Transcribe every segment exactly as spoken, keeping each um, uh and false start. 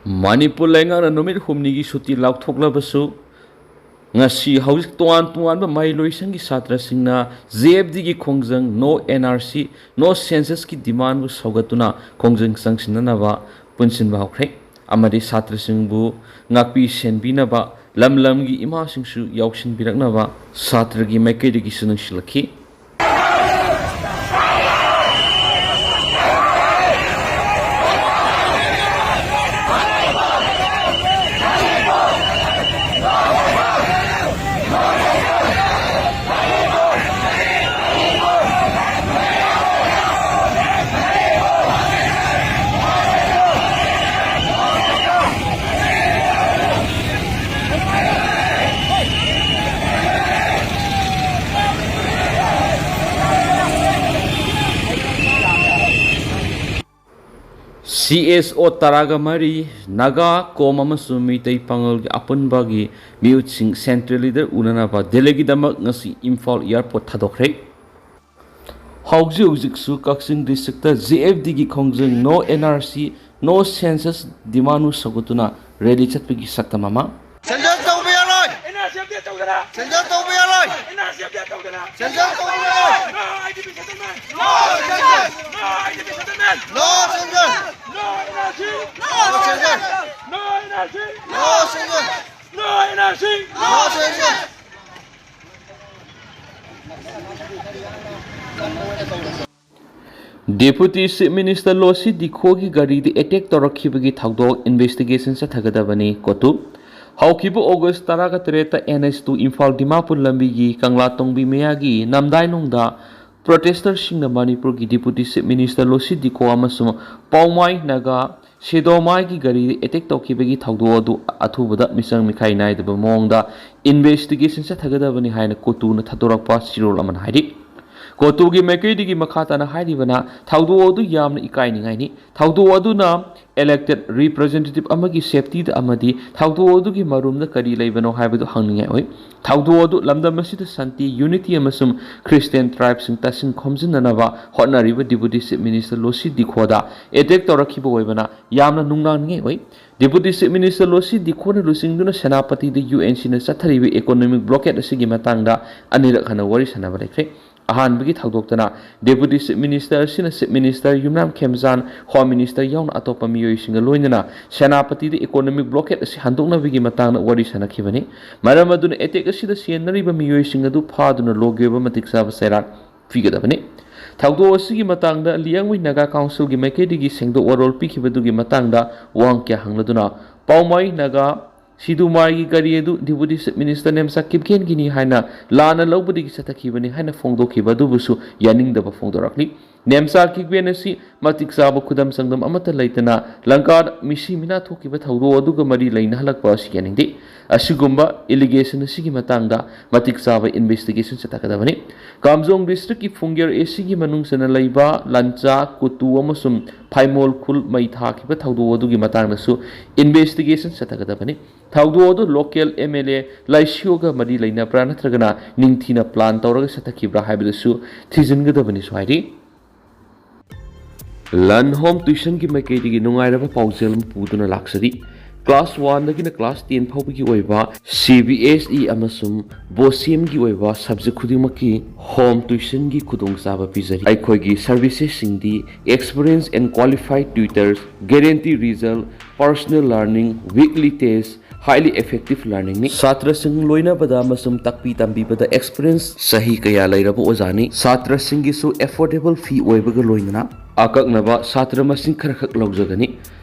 ꯃꯅꯤꯄꯨꯔ ꯂꯩꯉꯥꯛꯅ ꯅꯨꯃꯤꯠ ꯍꯨꯝꯅꯤꯒꯤ ꯁꯨꯇꯤ ꯂꯥꯎꯊꯣꯛꯂꯕꯁꯨ, ꯉꯁꯤ ꯍꯧꯖꯤꯛ ꯇꯣꯉꯥꯟ ꯇꯣꯉꯥꯟꯕ ꯃꯍꯩꯂꯣꯏꯁꯪꯒꯤ ꯁꯥꯇ꯭ꯔꯁꯤꯡꯅ ꯖꯦ ꯑꯦꯐ ꯗꯤꯒꯤ ꯈꯣꯡꯖꯪ "No N R C, No Census"ꯀꯤ ꯗꯤꯃꯥꯟꯕꯨ ꯁꯧꯒꯠꯇꯨꯅ ꯈꯣꯡꯖꯪ ꯆꯪꯁꯤꯟꯅꯅꯕ ꯄꯨꯟꯁꯤꯟꯕ ꯍꯧꯈ꯭ꯔꯦ꯫ ꯑꯃꯗꯤ ꯁꯥꯇ꯭ꯔꯁꯤꯡꯕꯨ ꯉꯥꯛꯄꯤ ꯁꯦꯟꯕꯤꯅꯕ ꯂꯝ ꯂꯝꯒꯤ ꯏꯃꯥꯁꯤꯡꯁꯨ ꯌꯥꯎꯁꯤꯟꯕꯤꯔꯛꯅꯕ ꯁꯥꯇ꯭ꯔꯒꯤ ꯃꯥꯏꯀꯩꯗꯒꯤꯁꯨ ꯅꯪꯁꯤꯜꯂꯛꯈꯤ꯫ C S O ꯇꯔꯥꯒ ꯃꯔꯤ, ꯅꯥꯒꯥ, ꯀꯣꯝ ꯑꯃꯁꯨꯡ ꯃꯤꯇꯩ ꯄꯥꯉꯜꯒꯤ ꯑꯄꯨꯟꯕꯒꯤ ꯃꯤꯍꯨꯠꯁꯤꯡ central leader ꯎꯅꯅꯕ ꯗꯦꯜꯂꯤꯒꯤꯗꯃꯛ ꯉꯁꯤ ꯏꯝꯐꯥꯜ airport ꯊꯥꯗꯣꯛꯈ꯭ꯔꯦ꯫ ꯍꯧꯖꯤꯛ ꯍꯧꯖꯤꯛꯁꯨ ꯀꯛꯆꯤꯡ districtꯇ J F Dꯒꯤ ꯈꯣꯡꯖꯪ "No N R C, No Census" demand ꯁꯧꯒꯠꯇꯨꯅ rally ꯆꯠꯄꯒꯤ ꯁꯛꯇꯝ ꯑꯃ꯫ ꯁꯦꯟꯖꯔ ꯇꯧꯕ ꯌꯥꯔꯣꯏ! N R C update ꯇꯧꯗꯅ! ꯁꯦꯟꯖꯔ ꯇꯧꯕ ꯌꯥꯔꯣꯏ! N R C update ꯇꯧꯗꯅ! ꯁꯦꯟꯖꯔ ꯇꯧꯕ ꯌꯥꯔꯣꯏ! No I D P settlement! No census! No I D P settlement! No census! No N R C! No census! No N R C! No census! No N R C! No census! Deputy Chief Minister ꯂꯣꯁꯤ ꯗꯤꯈꯣꯒꯤ ꯒꯥꯔꯤꯗ attack ꯇꯧꯔꯛꯈꯤꯕꯒꯤ ꯊꯧꯗꯣꯛ investigation ꯆꯠꯊꯒꯗꯕꯅꯤ, ꯀꯣꯇꯨ꯫ ꯍꯧꯈꯤꯕ August ꯇꯔꯥꯒ ꯇꯔꯦꯠꯇ N H two Imphal Dimapur ꯂꯝꯕꯤꯒꯤ ꯀꯪꯂꯥ ꯇꯣꯡꯕꯤ ꯃꯌꯥꯒꯤ ꯅꯝꯗꯥꯏꯂꯣꯡꯗ protesters ꯁꯤꯡꯅ ꯃꯅꯤꯄꯨꯔꯒꯤ Deputy Chief Minister ꯂꯣꯁꯤ ꯗꯤꯈꯣ ꯑꯃꯁꯨꯡ ꯄꯥꯎꯃꯥꯏ ꯅꯥꯒꯥ ꯁꯦꯗꯣꯃꯥꯏꯒꯤ ꯒꯥꯔꯤꯗ attack ꯇꯧꯈꯤꯕꯒꯤ ꯊꯧꯗꯣꯛ ꯑꯗꯨ ꯑꯊꯨꯕꯗ ꯃꯤꯆꯪ ꯃꯤꯈꯥꯏ ꯅꯥꯏꯗꯕ ꯃꯑꯣꯡꯗ investigation ꯆꯠꯊꯒꯗꯕꯅꯤ ꯍꯥꯏꯅ ꯀꯣꯇꯨꯅ ꯊꯥꯗꯣꯔꯛꯄ ꯆꯦꯔꯣꯜ ꯑꯃꯅ ꯍꯥꯏꯔꯤ꯫ ꯀꯣꯇꯨꯒꯤ ꯃꯥꯏꯀꯩꯗꯒꯤ ꯃꯈꯥ ꯇꯥꯅ ꯍꯥꯏꯔꯤꯕꯅ, ꯊꯧꯗꯣꯛ ꯑꯗꯨ ꯌꯥꯝꯅ ꯏꯀꯥꯏꯅꯤꯡꯉꯥꯏꯅꯤ꯫ ꯊꯧꯗꯣꯛ ꯑꯗꯨꯅ elected representative ꯑꯃꯒꯤ safetyꯗ ꯑꯃꯗꯤ ꯊꯧꯗꯣꯛ ꯑꯗꯨꯒꯤ ꯃꯔꯨꯝꯗ ꯀꯔꯤ ꯂꯩꯕꯅꯣ ꯍꯥꯏꯕꯗꯨ ꯍꯪꯅꯤꯡꯉꯥꯏ ꯑꯣꯏ꯫ ꯊꯧꯗꯣꯛ ꯑꯗꯨ ꯂꯝꯗꯝ ꯑꯁꯤꯗ ꯁꯥꯟꯇꯤ, unity ꯑꯃꯁꯨꯡ Christian tribeꯁꯤꯡ ꯇꯥꯁꯤꯟ ꯈꯣꯝꯖꯤꯟꯅꯅꯕ ꯍꯣꯠꯅꯔꯤꯕ Deputy Chief Minister ꯂꯣꯁꯤ ꯗꯤꯈꯣꯗ attack ꯇꯧꯔꯛꯈꯤꯕ ꯑꯣꯏꯕꯅ ꯌꯥꯝꯅ ꯅꯨꯡꯅꯥꯡꯅꯤꯡꯉꯥꯏ ꯑꯣꯏ꯫ Deputy Chief Minister ꯂꯣꯁꯤ ꯗꯤꯈꯣꯅ ꯂꯨꯆꯤꯡꯗꯨꯅ ꯁꯦꯅꯥꯄꯇꯤꯗ UNCꯅ ꯆꯠꯊꯔꯤꯕ economic blockade ꯑꯁꯤꯒꯤ ꯃꯇꯥꯡꯗ ꯑꯅꯤꯔꯛ ꯍꯟꯅ ꯋꯥꯔꯤ ꯁꯥꯟꯅꯕ ꯂꯩꯈ꯭ꯔꯦ꯫ ꯑꯍꯥꯟꯕꯒꯤ ꯊꯧꯗꯣꯛꯇꯅ Deputy Chief Minister ꯑꯁꯤꯅ Chief Minister ꯌꯨꯝꯅꯥꯝ ꯈꯦꯝꯆꯥꯟ, Home Minister ꯌꯥꯎꯅ ꯑꯇꯣꯞꯄ ꯃꯤꯑꯣꯏꯁꯤꯡꯒ ꯂꯣꯏꯅꯅ ꯁꯦꯅꯥꯄꯇꯤꯗ economic blockade ꯑꯁꯤ ꯍꯟꯗꯣꯛꯅꯕꯒꯤ ꯃꯇꯥꯡꯗ ꯋꯥꯔꯤ ꯁꯥꯟꯅꯈꯤꯕꯅꯤ꯫ ꯃꯔꯝ ꯑꯗꯨꯅ attack ꯑꯁꯤꯗ ꯁꯤꯖꯤꯟꯅꯔꯤꯕ ꯃꯤꯑꯣꯏꯁꯤꯡ ꯑꯗꯨ ꯐꯥꯗꯨꯅ ꯂꯣꯒꯤ ꯑꯣꯏꯕ ꯃꯇꯤꯛ ꯆꯥꯕ ꯆꯩꯔꯥꯛ ꯄꯤꯒꯗꯕꯅꯤ꯫ ꯊꯧꯗꯣꯛ ꯑꯁꯤꯒꯤ ꯃꯇꯥꯡꯗ ꯂꯤꯌꯥꯡꯃꯩ ꯅꯥꯒꯥ ꯀꯥꯎꯟꯁꯤꯜꯒꯤ ꯃꯥꯏꯀꯩꯗꯒꯤ ꯁꯦꯡꯗꯣꯛ ꯋꯥꯔꯣꯜ ꯄꯤꯈꯤꯕꯗꯨꯒꯤ ꯃꯇꯥꯡꯗ ꯋꯥꯍꯪ ꯀꯌꯥ ꯍꯪꯂꯗꯨꯅ ꯄꯥꯎꯃꯥꯏ ꯅꯥꯒꯥ ꯁꯤꯗꯨꯃꯥꯏꯒꯤ ꯒꯥꯔꯤ ꯑꯗꯨ Deputy Chief Minister ꯅꯦꯝꯆꯥ ꯀꯤꯞꯒꯦꯟꯒꯤꯅꯤ ꯍꯥꯏꯅ ꯂꯥꯟꯅ ꯂꯧꯕꯗꯒꯤ ꯆꯠꯊꯈꯤꯕꯅꯤ ꯍꯥꯏꯅ ꯐꯣꯡꯗꯣꯛꯈꯤꯕ ꯑꯗꯨꯕꯨꯁꯨ ꯌꯥꯅꯤꯡꯗꯕ ꯐꯣꯡꯗꯣꯔꯛꯂꯤ꯫ ꯅꯦꯝꯆꯥ ꯀꯤꯞꯒꯦꯟ ꯑꯁꯤ ꯃꯇꯤꯛ ꯆꯥꯕ ꯈꯨꯗꯝ ꯆꯥꯡꯗꯝ ꯑꯃꯠꯇ ꯂꯩꯇꯅ ꯂꯪꯀꯥꯗ ꯃꯤꯁꯤ ꯃꯤꯅꯥ ꯊꯣꯛꯈꯤꯕ ꯊꯧꯗꯣꯛ ꯑꯗꯨꯒ ꯃꯔꯤ ꯂꯩꯅꯍꯜꯂꯛꯄ ꯑꯁꯤ ꯌꯥꯅꯤꯡꯗꯦ꯫ ꯑꯁꯤꯒꯨꯝꯕ allegation ꯑꯁꯤꯒꯤ ꯃꯇꯥꯡꯗ ꯃꯇꯤꯛ ꯆꯥꯕ investigation ꯆꯠꯊꯒꯗꯕꯅꯤ꯫ ꯀꯥꯝꯖꯣꯡ districtꯀꯤ ꯐꯨꯡꯒꯦꯔ ACꯒꯤ ꯃꯅꯨꯡ ꯆꯟꯅ ꯂꯩꯕ ꯂꯟꯆꯥ, ꯀꯨꯇꯨ ꯑꯃꯁꯨꯡ ꯐꯥꯏꯃꯣꯜ ꯈꯨꯜ ꯃꯩ ꯊꯥꯈꯤꯕ ꯊꯧꯗꯣꯛ ꯑꯗꯨꯒꯤ ꯃꯇꯥꯡꯗꯁꯨ investigation ꯆꯠꯊꯒꯗꯕꯅꯤ꯫ ꯊꯧꯗꯣꯛ ꯑꯗꯨ local MLA ꯂꯥꯏꯁꯤꯌꯣꯒ ꯃꯔꯤ ꯂꯩꯅꯕ꯭ꯔꯥ ꯅꯠꯇ꯭ꯔꯒꯅ ꯅꯤꯡꯊꯤꯅ plan ꯇꯧꯔꯒ ꯆꯠꯊꯈꯤꯕ꯭ꯔꯥ ꯍꯥꯏꯕꯗꯨꯁꯨ ꯊꯤꯖꯤꯟꯒꯗꯕꯅꯤꯁꯨ ꯍꯥꯏꯔꯤ꯫ ꯂꯟ ꯍꯣꯝ ꯇ꯭ꯌꯨꯁꯟꯒꯤ ꯃꯥꯏꯀꯩꯗꯒꯤ ꯅꯨꯡꯉꯥꯏꯔꯕ ꯄꯥꯎꯖꯦꯜ ꯑꯃ ꯄꯨꯗꯨꯅ ꯂꯥꯛꯆꯔꯤ꯫ Class oneꯗꯒꯤꯅ class ten ꯐꯥꯎꯕꯒꯤ ꯑꯣꯏꯕ CBSE ꯑꯃꯁꯨꯡ BOSEMꯒꯤ ꯑꯣꯏꯕ subject ꯈꯨꯗꯤꯡꯃꯛꯀꯤ home tuitionꯒꯤ ꯈꯨꯗꯣꯡꯆꯥꯕ ꯄꯤꯖꯔꯤ꯫ ꯑꯩꯈꯣꯏꯒꯤ servicesꯁꯤꯡꯗꯤ experienced and qualified tutors, guarantee result, personal learning, weekly test, highly effective learningꯅꯤ꯫ ꯁꯥꯇ꯭ꯔꯁꯤꯡ ꯂꯣꯏꯅꯕꯗ ꯑꯃꯁꯨꯡ ꯇꯥꯛꯄꯤ ꯇꯝꯕꯤꯕꯗ experience ꯆꯍꯤ ꯀꯌꯥ ꯂꯩꯔꯕ ꯑꯣꯖꯥꯅꯤ꯫ ꯁꯥꯇ꯭ꯔꯁꯤꯡꯒꯤꯁꯨ affordable fee ꯑꯣꯏꯕꯒ ꯂꯣꯏꯅꯅ ꯑꯀꯛꯅꯕ ꯁꯥꯇ꯭ꯔ ꯃꯁꯤꯡ ꯈꯔꯈꯛ ꯂꯧꯖꯒꯅꯤ꯫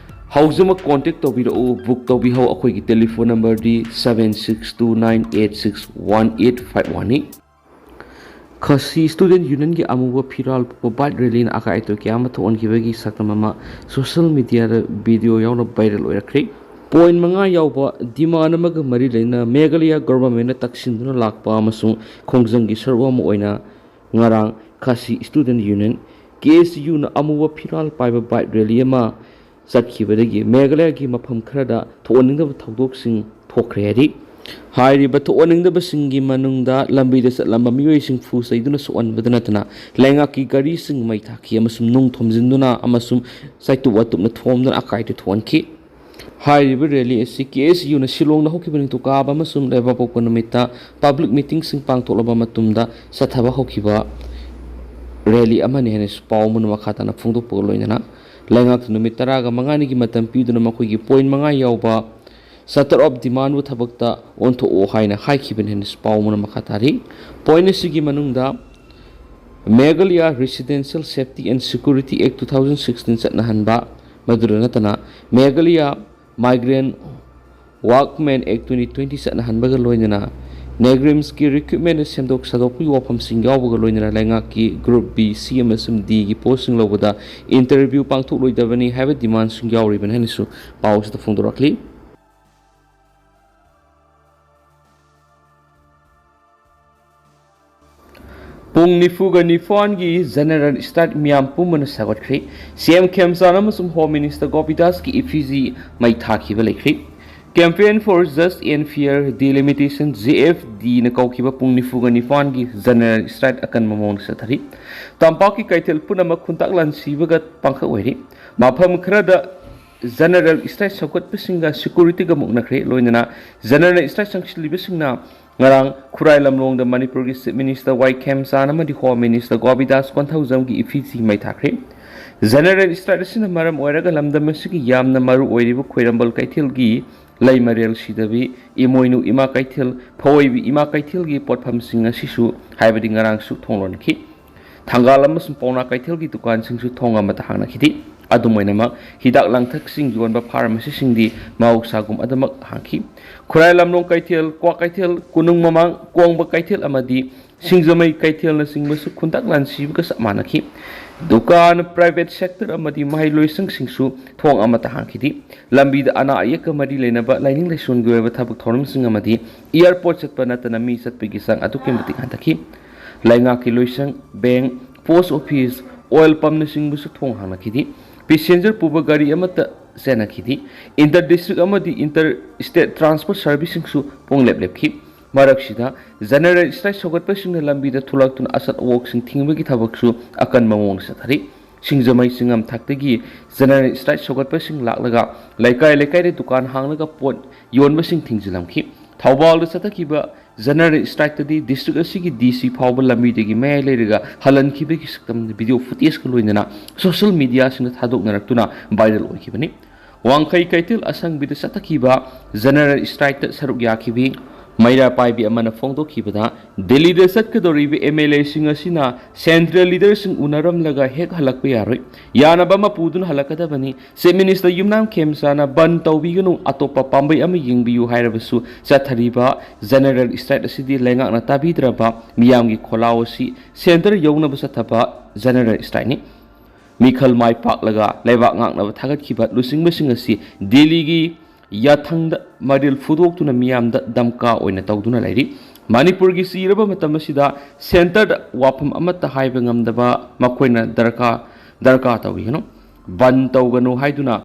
ꯍꯧꯖꯤꯛꯃꯛ contact ꯇꯧꯕꯤꯔꯛꯎ, book ꯇꯧꯕꯤꯍꯧ꯫ ꯑꯩꯈꯣꯏꯒꯤ telephone numberꯗꯤ seven six two nine eight six one eight five oneꯅꯤ꯫ ꯈꯥꯁꯤ Student Unionꯒꯤ ꯑꯃꯨꯕ ꯐꯤꯔꯥꯜ ꯄꯨꯕ bike rallyꯅ ꯑꯀꯥꯏ ꯑꯇꯣꯏ ꯀꯌꯥ ꯑꯃ ꯊꯣꯛꯍꯟꯈꯤꯕꯒꯤ ꯁꯛꯇꯝ ꯑꯃ social mediaꯗ video ꯌꯥꯎꯅ viral ꯑꯣꯏꯔꯛꯈ꯭ꯔꯦ꯫ Point ꯃꯉꯥ ꯌꯥꯎꯕ demand ꯑꯃꯒ ꯃꯔꯤ ꯂꯩꯅꯅ Meghalaya governmentꯅ ꯇꯛꯁꯤꯟꯗꯨꯅ ꯂꯥꯛꯄ ꯑꯃꯁꯨꯡ ꯈꯣꯡꯖꯪꯒꯤ ꯁꯔꯨꯛ ꯑꯃ ꯑꯣꯏꯅ ꯉꯔꯥꯡ ꯈꯥꯁꯤ Student Union, ꯀꯦ ꯑꯦꯁ ꯌꯨꯅ ꯑꯃꯨꯕ ꯐꯤꯔꯥꯜ ꯄꯥꯏꯕ bike rally ꯑꯃ ꯆꯠꯈꯤꯕꯗꯒꯤ ꯃꯦꯘꯥꯂꯌꯥꯒꯤ ꯃꯐꯝ ꯈꯔꯗ ꯊꯣꯛꯍꯟꯅꯤꯡꯗꯕ ꯊꯧꯗꯣꯛꯁꯤꯡ ꯊꯣꯛꯈ꯭ꯔꯦ ꯍꯥꯏꯔꯤ꯫ ꯍꯥꯏꯔꯤꯕ ꯊꯣꯛꯍꯟꯅꯤꯡꯗꯕꯁꯤꯡꯒꯤ ꯃꯅꯨꯡꯗ ꯂꯝꯕꯤꯗ ꯆꯠꯂꯝꯕ ꯃꯤꯑꯣꯏꯁꯤꯡ ꯐꯨ ꯆꯩꯗꯨꯅ ꯁꯣꯛꯍꯟꯕꯗ ꯅꯠꯇꯅ ꯂꯩꯉꯥꯛꯀꯤ ꯒꯥꯔꯤꯁꯤꯡ ꯃꯩ ꯊꯥꯈꯤ ꯑꯃꯁꯨꯡ ꯅꯨꯡ ꯊꯣꯝꯖꯤꯟꯗꯨꯅ ꯑꯃꯁꯨꯡ ꯆꯩꯇꯨꯞ ꯋꯥꯇꯨꯞꯅ ꯊꯣꯝꯗꯨꯅ ꯑꯀꯥꯏꯗ ꯊꯣꯛꯍꯟꯈꯤ꯫ ꯍꯥꯏꯔꯤꯕ rally ꯑꯁꯤ ꯀꯦ ꯑꯦꯁ ꯌꯨꯅ ꯁꯤꯂꯣꯡꯗ ꯍꯧꯈꯤꯕ ꯅꯤꯡꯊꯧꯀꯥꯕ ꯑꯃꯁꯨꯡ ꯂꯩꯕꯥꯛꯄꯣꯛꯄ ꯅꯨꯃꯤꯠꯇ public meetingꯁꯤꯡ ꯄꯥꯡꯊꯣꯛꯂꯕ ꯃꯇꯨꯡꯗ ꯆꯠꯊꯕ ꯍꯧꯈꯤꯕ rally ꯑꯃꯅꯤ ꯍꯥꯏꯅꯁꯨ ꯄꯥꯎ ꯑꯃꯅ ꯃꯈꯥ ꯇꯥꯅ ꯐꯣꯡꯗꯣꯛꯄꯒ ꯂꯣꯏꯅꯅ ꯂꯩꯉꯥꯛꯇ ꯅꯨꯃꯤꯠ ꯇꯔꯥꯒ ꯃꯉꯥꯅꯤꯒꯤ ꯃꯇꯝ ꯄꯤꯗꯨꯅ ꯃꯈꯣꯏꯒꯤ point ꯃꯉꯥ ꯌꯥꯎꯕ Charter of Demandꯕꯨ ꯊꯕꯛꯇ ꯑꯣꯟꯊꯣꯛꯑꯣ ꯍꯥꯏꯅ ꯍꯥꯏꯈꯤꯕꯅꯤ ꯍꯥꯏꯅꯁꯨ ꯄꯥꯎ ꯑꯃꯅ ꯃꯈꯥ ꯇꯥꯔꯤ꯫ Point ꯑꯁꯤꯒꯤ ꯃꯅꯨꯡꯗ Meghalaya Residential Safety and Security Act two thousand sixteen ꯆꯠꯅꯍꯟꯕ, ꯃꯗꯨꯗ ꯅꯠꯇꯅ Meghalaya Migrant Workmen Act twenty twenty ꯆꯠꯅꯍꯟꯕꯒ ꯂꯣꯏꯅꯅ NEIGRIHMSꯀꯤ recruitmentꯗ ꯁꯦꯝꯗꯣꯛ ꯁꯥꯗꯣꯛꯄꯒꯤ ꯋꯥꯐꯝꯁꯤꯡ ꯌꯥꯎꯕꯒ ꯂꯣꯏꯅꯅ ꯂꯩꯉꯥꯛꯀꯤ Group B, C ꯑꯃꯁꯨꯡ Dꯒꯤ postꯁꯤꯡ ꯂꯧꯕꯗ interview ꯄꯥꯡꯊꯣꯛꯂꯣꯏꯗꯕꯅꯤ ꯍꯥꯏꯕ demandꯁꯤꯡ ꯌꯥꯎꯔꯤꯕꯅꯤ ꯍꯥꯏꯅꯁꯨ ꯄꯥꯎ ꯑꯁꯤꯗ ꯐꯣꯡꯗꯣꯔꯛꯂꯤ꯫ ꯄꯨꯡ ꯅꯤꯐꯨꯒ ꯅꯤꯄꯥꯟꯒꯤ general strike ꯃꯤꯌꯥꯝ ꯄꯨꯝꯕꯅ ꯁꯧꯒꯠꯈ꯭ꯔꯦ꯫ ꯁꯤ ꯑꯦꯝ ꯈꯦꯝꯆꯥꯟ ꯑꯃꯁꯨꯡ Home Minister ꯒꯣꯄꯤꯗꯥꯁꯀꯤ effigy ꯃꯩ ꯊꯥꯈꯤꯕ ꯂꯩꯈ꯭ꯔꯦ꯫ Campaign for Just and Fair Delimitation, J F D ꯅ ꯀꯧꯈꯤꯕ ꯄꯨꯡ ꯅꯤꯐꯨꯒ ꯅꯤꯄꯥꯟꯒꯤ general strike ꯑꯀꯟꯕ ꯃꯑꯣꯡꯗ ꯆꯠꯊꯔꯤ꯫ ꯇꯝꯄꯥꯛꯀꯤ ꯀꯩꯊꯦꯜ ꯄꯨꯝꯅꯃꯛ ꯈꯨꯟꯇꯥꯛ ꯂꯥꯟꯁꯤꯕꯒ ꯄꯥꯡꯈꯛ ꯑꯣꯏꯔꯤ꯫ ꯃꯐꯝ ꯈꯔꯗ general strike ꯁꯧꯒꯠꯄꯁꯤꯡꯒ securityꯒ ꯃꯨꯛꯅꯈ꯭ꯔꯦ꯫ ꯂꯣꯏꯅꯅ general strike ꯆꯪꯁꯤꯜꯂꯤꯕꯁꯤꯡꯅ ꯉꯔꯥꯡ ꯈꯨꯔꯥꯏ ꯂꯝꯂꯣꯡꯗ ꯃꯅꯤꯄꯨꯔꯒꯤ Chief Minister ꯋꯥꯏ ꯈꯦꯝꯆꯥꯟ ꯑꯃꯗꯤ Home Minister ꯒꯣꯄꯤꯗꯥꯁ ꯀꯣꯟꯊꯧꯖꯝꯒꯤ effigy ꯃꯩ ꯊꯥꯈ꯭ꯔꯦ꯫ General strike ꯑꯁꯤꯅ ꯃꯔꯝ ꯑꯣꯏꯔꯒ ꯂꯝꯗꯝ ꯑꯁꯤꯒꯤ ꯌꯥꯝꯅ ꯃꯔꯨ ꯑꯣꯏꯔꯤꯕ ꯈꯣꯏꯔꯝꯕꯜ ꯀꯩꯊꯦꯜꯒꯤ ꯂꯩꯃꯔꯦꯜ ꯁꯤꯗꯕꯤ, ꯏꯃꯣꯏꯅꯨ ꯏꯃꯥ ꯀꯩꯊꯦꯜ, ꯐꯋꯣꯏꯕꯤ ꯏꯃꯥ ꯀꯩꯊꯦꯜꯒꯤ ꯄꯣꯠꯐꯝꯁꯤꯡ ꯑꯁꯤꯁꯨ, ꯍꯥꯏꯕꯗꯤ ꯉꯔꯥꯡꯁꯨ ꯊꯣꯡ ꯂꯣꯟꯈꯤ꯫ ꯊꯪꯒꯥꯜ ꯑꯃꯁꯨꯡ ꯄꯥꯎꯅꯥ ꯀꯩꯊꯦꯜꯒꯤ ꯗꯨꯀꯥꯟꯁꯤꯡꯁꯨ ꯊꯣꯡ ꯑꯃꯠꯇ ꯍꯥꯡꯅꯈꯤꯗꯦ꯫ ꯑꯗꯨꯝ ꯑꯣꯏꯅꯃꯛ, ꯍꯤꯗꯥꯛ ꯂꯥꯡꯊꯛꯁꯤꯡ ꯌꯣꯟꯕ pharmacyꯁꯤꯡꯗꯤ ꯃꯍꯧꯁꯥꯒꯨꯝ ꯑꯗꯨꯃꯛ ꯍꯥꯡꯈꯤ꯫ ꯈꯨꯔꯥꯏ ꯂꯝꯂꯣꯡ ꯀꯩꯊꯦꯜ, ꯀ꯭ꯋꯥ ꯀꯩꯊꯦꯜ, ꯀꯣꯅꯨꯡ ꯃꯃꯥꯡ, ꯀꯣꯡꯕ ꯀꯩꯊꯦꯜ ꯑꯃꯗꯤ ꯁꯤꯡꯖꯃꯩ ꯀꯩꯊꯦꯜꯅꯆꯤꯡꯕꯁꯨ ꯈꯨꯟꯇꯥꯛ ꯂꯥꯟꯁꯤꯕꯒ ꯆꯞ ꯃꯥꯟꯅꯈꯤ꯫ ꯗꯨꯀꯥꯟ, private sector ꯑꯃꯗꯤ ꯃꯍꯩ ꯂꯣꯏꯁꯪꯁꯤꯡꯁꯨ ꯊꯣꯡ ꯑꯃꯠꯇ ꯍꯥꯡꯈꯤꯗꯦ꯫ ꯂꯝꯕꯤꯗ ꯑꯅꯥ ꯑꯌꯦꯛꯀ ꯃꯔꯤ ꯂꯩꯅꯕ ꯂꯥꯏꯅꯤꯡ ꯂꯥꯏꯁꯣꯟꯒꯤ ꯑꯣꯏꯕ ꯊꯕꯛ ꯊꯧꯔꯝꯁꯤꯡ ꯑꯃꯗꯤ airport ꯆꯠꯄ ꯅꯠꯇꯅ ꯃꯤ ꯆꯠꯄꯒꯤ ꯆꯥꯡ ꯑꯗꯨꯛꯀꯤ ꯃꯇꯤꯛ ꯍꯟꯊꯈꯤ꯫ ꯂꯩꯉꯥꯛꯀꯤ ꯂꯣꯏꯁꯪ, ꯕꯦꯡꯛ, ꯄꯣꯁ ꯑꯣꯐꯤꯁ, ꯑꯣꯏꯜ ꯄꯝꯅꯆꯤꯡꯕꯁꯨ ꯊꯣꯡ ꯍꯥꯡꯅꯈꯤꯗꯦ꯫ ꯄꯦꯁꯦꯟꯖꯔ ꯄꯨꯕ ꯒꯥꯔꯤ ꯑꯃꯠꯇ ꯆꯦꯟꯅꯈꯤꯗꯦ꯫ ꯏꯟꯇꯔ ꯗꯤꯁꯇ꯭ꯔꯤꯛ ꯑꯃꯗꯤ ꯏꯟꯇꯔ ꯁ꯭ꯇꯦꯠ ꯇ꯭ꯔꯥꯟꯁꯄꯣꯔꯠ ꯁꯔꯚꯤꯁꯁꯤꯡꯁꯨ ꯄꯨꯡꯂꯦꯞ ꯂꯦꯞꯈꯤ꯫ ꯃꯔꯛꯁꯤꯗ ꯖꯦꯅꯔꯦꯜ ꯁ꯭ꯇ꯭ꯔꯥꯏꯛ ꯁꯧꯒꯠꯄꯁꯤꯡꯅ ꯂꯝꯕꯤꯗ ꯊꯣꯛꯂꯛꯇꯨꯅ ꯑꯁꯠ ꯑꯋꯣꯛꯁꯤꯡ ꯊꯤꯡꯕꯒꯤ ꯊꯕꯛꯁꯨ ꯑꯀꯟꯕ ꯃꯑꯣꯡꯗ ꯆꯠꯊꯔꯤ꯫ ꯁꯤꯡꯖꯃꯩ ꯆꯤꯡꯉꯝ ꯊꯥꯛꯇꯒꯤ ꯖꯦꯅꯔꯦꯜ ꯁ꯭ꯇ꯭ꯔꯥꯏꯛ ꯁꯧꯒꯠꯄꯁꯤꯡ ꯂꯥꯛꯂꯒ ꯂꯩꯀꯥꯏ ꯂꯩꯀꯥꯏꯗ ꯗꯨꯀꯥꯟ ꯍꯥꯡꯂꯒ ꯄꯣꯠ ꯌꯣꯟꯕꯁꯤꯡ ꯊꯤꯡꯖꯤꯜꯂꯝꯈꯤ꯫ ꯊꯧꯕꯥꯜꯗ ꯆꯠꯊꯈꯤꯕ ꯖꯦꯅꯔꯦꯜ ꯁ꯭ꯇ꯭ꯔꯥꯏꯛꯇꯗꯤ ꯗꯤꯁꯇ꯭ꯔꯤꯛ ꯑꯁꯤꯒꯤ ꯗꯤ ꯁꯤ ꯐꯥꯎꯕ ꯂꯝꯕꯤꯗꯒꯤ ꯃꯌꯥꯏ ꯂꯩꯔꯒ ꯍꯜꯍꯟꯈꯤꯕꯒꯤ ꯁꯛꯇꯝ ꯚꯤꯗꯤꯑꯣ ꯐꯨꯇꯦꯖꯀ ꯂꯣꯏꯅꯅ ꯁꯣꯁꯤꯌꯦꯜ ꯃꯤꯗꯤꯌꯥꯁꯤꯡꯗ ꯊꯥꯗꯣꯛꯅꯔꯛꯇꯨꯅ ꯚꯥꯏꯔꯦꯜ ꯑꯣꯏꯈꯤꯕꯅꯤ꯫ ꯋꯥꯡꯈꯩ ꯀꯩꯊꯦꯜ ꯑꯁꯪꯕꯤꯗ ꯆꯠꯊꯈꯤꯕ ꯖꯦꯅꯔꯦꯜ ꯁ꯭ꯇ꯭ꯔꯥꯏꯛꯇ ꯁꯔꯨꯛ ꯌꯥꯈꯤꯕꯤ ꯃꯩꯔꯥ ꯄꯥꯏꯕꯤ ꯑꯃꯅ ꯐꯣꯡꯗꯣꯛꯈꯤꯕꯗ, ꯗꯦꯜꯂꯤꯗ ꯆꯠꯀꯗꯧꯔꯤꯕ ꯑꯦꯝ ꯑꯦꯜ ꯑꯦꯁꯤꯡ ꯑꯁꯤꯅ ꯁꯦꯟꯇ꯭ꯔꯦꯜ ꯂꯤꯗꯔꯁꯤꯡ ꯎꯅꯔꯝꯂꯒ ꯍꯦꯛ ꯍꯜꯂꯛꯄ ꯌꯥꯔꯣꯏ꯫ ꯌꯥꯅꯕ ꯑꯃ ꯄꯨꯗꯨꯅ ꯍꯜꯂꯛꯀꯗꯕꯅꯤ꯫ ꯆꯤꯐ ꯃꯤꯅꯤꯁꯇꯔ ꯌꯨꯝꯅꯥꯝ ꯈꯦꯝꯆꯥꯅ ꯕꯟ ꯇꯧꯕꯤꯒꯅꯨ, ꯑꯇꯣꯞꯄ ꯄꯥꯝꯕꯩ ꯑꯃ ꯌꯦꯡꯕꯤꯌꯨ ꯍꯥꯏꯔꯕꯁꯨ ꯆꯠꯊꯔꯤꯕ ꯖꯦꯅꯔꯦꯜ ꯁ꯭ꯇ꯭ꯔꯥꯏꯛ ꯑꯁꯤꯗꯤ ꯂꯩꯉꯥꯛꯅ ꯇꯥꯕꯤꯗ꯭ꯔꯕ ꯃꯤꯌꯥꯝꯒꯤ ꯈꯣꯜꯂꯥꯎ ꯑꯁꯤ ꯁꯦꯟꯇꯔ ꯌꯧꯅꯕ ꯆꯠꯊꯕ ꯖꯦꯅꯔꯦꯜ ꯁ꯭ꯇ꯭ꯔꯥꯏꯛꯅꯤ꯫ ꯃꯤꯈꯜ ꯃꯥꯏ ꯄꯥꯛꯂꯒ ꯂꯩꯕꯥꯛ ꯉꯥꯛꯅꯕ ꯊꯥꯒꯠꯈꯤꯕ ꯂꯨꯆꯤꯡꯕꯁꯤꯡ ꯑꯁꯤ ꯗꯦꯜꯂꯤꯒꯤ ꯌꯥꯊꯪꯗ ꯃꯔꯤꯜ ꯐꯨꯗꯣꯛꯇꯨꯅ ꯃꯤꯌꯥꯝꯗ ꯗꯝꯀꯥ ꯑꯣꯏꯅ ꯇꯧꯗꯨꯅ ꯂꯩꯔꯤ꯫ ꯃꯅꯤꯄꯨꯔꯒꯤ ꯆꯤꯔꯕ ꯃꯇꯝ ꯑꯁꯤꯗ ꯁꯦꯟꯇꯔꯗ ꯋꯥꯐꯝ ꯑꯃꯠꯇ ꯍꯥꯏꯕ ꯉꯝꯗꯕ ꯃꯈꯣꯏꯅ ꯗꯔꯀꯥꯔ, ꯗꯔꯀꯥꯔ ꯇꯧꯕꯤꯒꯅꯨ꯫ ꯕꯟ ꯇꯧꯒꯅꯨ ꯍꯥꯏꯗꯨꯅ